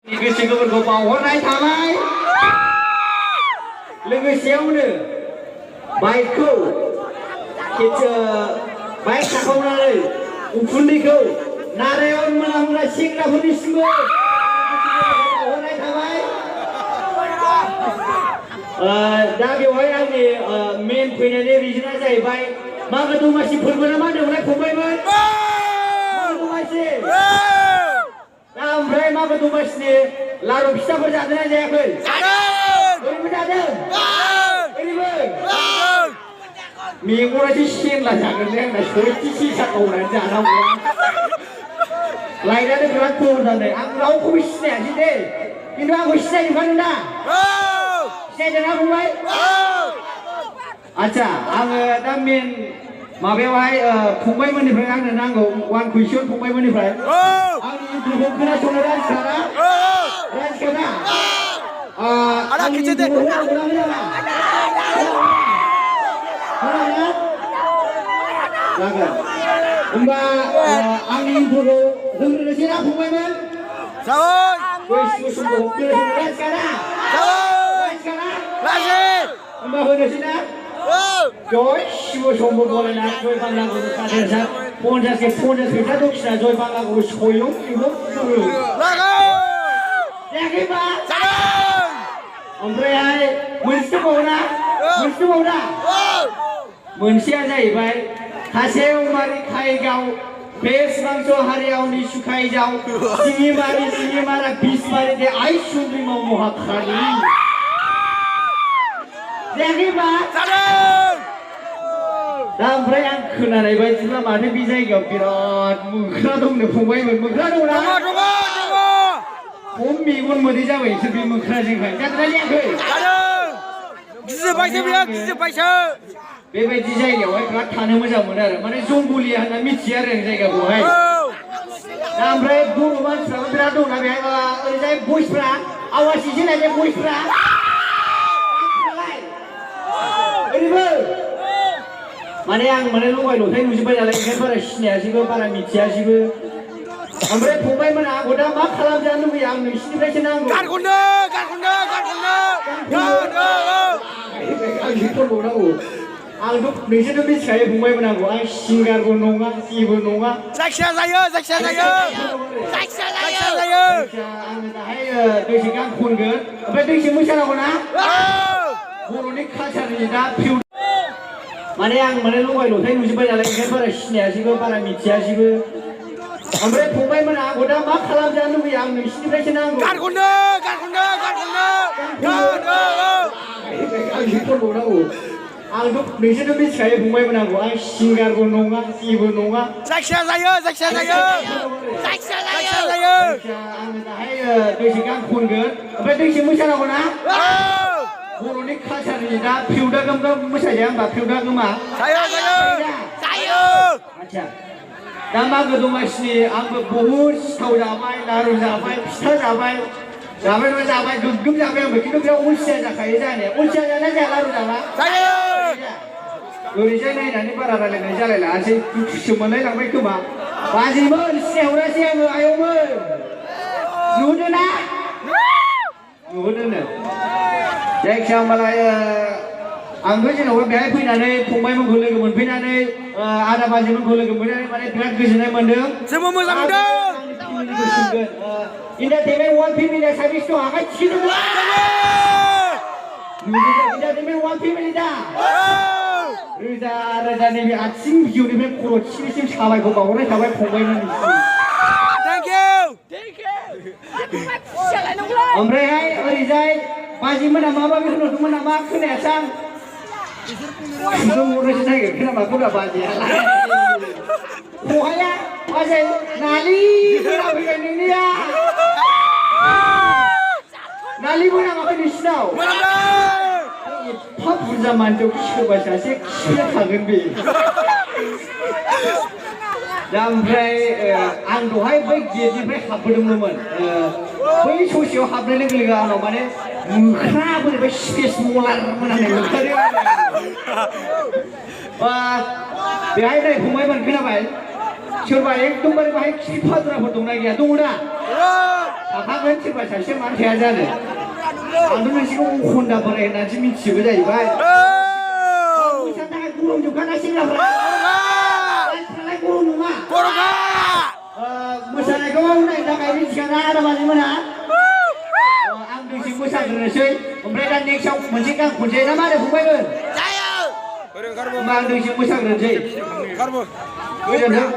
गोसोफोरखौ बावहरनाय थाबाय लोगोसेयावनो बाइकखौ बाइक थाखावनानै उखुन्दैखौ नारायण मोना सेंग्राफोरनिसिमबो बावहरनाय थाबाय दा बेवहाय आंनि मेन फैनायनि रिजोना जाहैबाय मागो दमासि फोरबो ना मा होनदोंमोनलाय फंबायमोन मागो दमासि दा ओमफ्राय मागो दमासिनि लारु फिथाफोर जादोंना जायाखै ओरैबो जादों ओरैबो मेगनासो सेनला जागोन आंना सयथि सेसा गावनानै जानांगौ लाइनानो बिराद गरम जादों आं रावखौबो सिनायासै दे खिन्थु आंखौ सिनायजोबखादों ना सिनायदोंना फंबाय आच्छा आङो दा मेन माबायावहाय फंबायमोननिफ्राय आंनो नांगौ वान कुइसन फंबायमोननिफ्राय आंनि इन्ट्र'खौ खोनासंनो राजिखाना आंनि इन्ट्र'खौ खोनासंनो जागोन होमबा आंनि इन्ट्र'खौ होग्रोनोसै ना फंबायमोन समखौ खोनासंनो राजिखाना होमबा होनोसै ना जय शिव शम्भु भोलेनाथ जय बांला गुरु कादेरसा 50 फैसा दक्षिणा जय बांला गुरु सयं शिव गुरु जायाखैबा ओमफ्रायहाय मोनसे दंबावोना मोनसेया जाहैबाय हासेवमारि खायगाव बेस मांस हारियावनि सुखायजाव सिंगिमारा बिसमारि दे आइ सुंद्रिमाव महाखालि जायाखैबा दा ओमफ्राय आं खोनानाय बायदिब्ला माथो बे जायगायाव बिराद मोख्रा दंनो फंबायमोन मोख्रा दंना खम मेगन मोदै जाबाय बिसोर बे मोख्राजोंहाय जादोंना जायाखै बेबायदि जायगायावहाय बिराद थानो मोजां मोनो आरो माने जंगलिया होनना मिथियो आरो जायगाखौहाय दा ओमफ्राय बर' मानसिफ्राबो बिराद दंना बेहाय ओरैजाय बयसफ्रा आवाज एसे नायजाय बयसफ्रा ओरैबो माने आं लगाय लथाय नुजोब्बाय नालाय ओंखायनो बारा सिनायासैबो बारा मिथियासैबो ओमफ्राय फंबायमोना आंखौ दा मा खालामजानो लुबैयो आं नोंसिनिफ्रायसो नांगौ आंथ' नोंसोरथ' मिथिखायो फंबायमोन आंखौ आं सिंगारबो नङा जेबो नङा जायखिया जायो आङो दाहाय दोंसे गान खनगोन ओमफ्राय दोंसे मोसानांगौ ना बर'नि कालचारनि दा फिउ माने आं लगाय लथाय नुजोब्बाय नालाय ओंखायनो बारा सिनायासैबो बारा मिथियासैबो ओमफ्राय फंबायमोना आंखौ दा मा खालामजानो लुबैयो आं नोंसिनिफ्रायसो नांगौ आंथ' नोंसोरथ' मिथिखायो फंबायमोन आंखौ आं सिंगारबो नङा जेबो नङा जायखिया जायो आङो दाहाय दोंसे गान खनगोन ओमफ्राय दोंसे मोसानांगौ ना बर'नि कालचारनि दा फिउदागम मोसाया होमबा फिउदागमा जायो आच्छा दा मागो दमासिनि आंबो बहुद सिथाव जाबाय लारु जाबाय फिथा जाबाय गोग्गोम जाबाय आंबो खिन्थु बिराद अलसिया जाखायो जानाया अलसिया जाना जाया लारु जाबा ओरैजाय नायनानै बारा रायलायनाय जालायलासै दुखुसो मोनलायलांबाय खोमा बाजैमोन सिनायहरासै आङो आयंमोन नुदोंना नुदोंनो जायखिया होमबालाय आंबो जेनेबा बेहाय फैनानै फंबायमोनखौ लोगो मोनफैनानै आदा बाजैमोनखौ लोगो मोनफैनानै माने बिराद गोजोननाय मोन्दों जोंबो मोजां मोनदों इन्टारटेनमेन्ट वान फेमिलिया सार्भिस दं आखाइ थिखिदोंमोन इन्टारटेनमेन्ट वान फेमिलि दा रोजा रोजा नैबे आथिं बिजौनिफ्राय खर' थिखिनिसिम साबायखर बावहरनाय थाबाय फंबायमोननिसिम ओमफ्रायहाय ओरैजाय बाजैमोना माबा होनहरदोंमोन नामा खोनायासै आं हरनोसो नागिरखोना माखौना बाजैया बहाया बाजै नालि फैबाय नोंनिया नालि मोनामाखै नोंसिनाव एफा बुरजा मानसियाव सोरबा सासे खिनो थागोन बे दा ओमफ्राय आं दहाय बै गेटनिफ्राय हाबबोदोंमोन बै ससेयाव हाबनाय लोगो लोगो आंनाव माने मोख्रा बोरैबा स्पेस मलार मोनामनाय मोनखादों बेहाय नाय फंबायमोन खोनाबाय सोरबा एकदमबारे बाहाय खि फादुराफोर दंना गैया दङ दा हागोन सोरबा सासे मानो थाया जानो आंथ' नोंसिखौ खन्दा बोराय होननानैसो मिथिजोबो जाहैबाय मोसानो थाखाय गरमजोबखाना सेंग्राफ्रा फ्रालाय गरम नङा मोसानायखौ नायनो थाखाय मिथिखाना आदाबाजै मोनहा आं दोंसे मोसाग्रोनोसै ओमफ्राय दा नेक्स्टआव मोनसे गान खनसै ना मा होनो फंबायमोन होमबा आं दोंसे मोसाग्रोनोसै गोजोनथों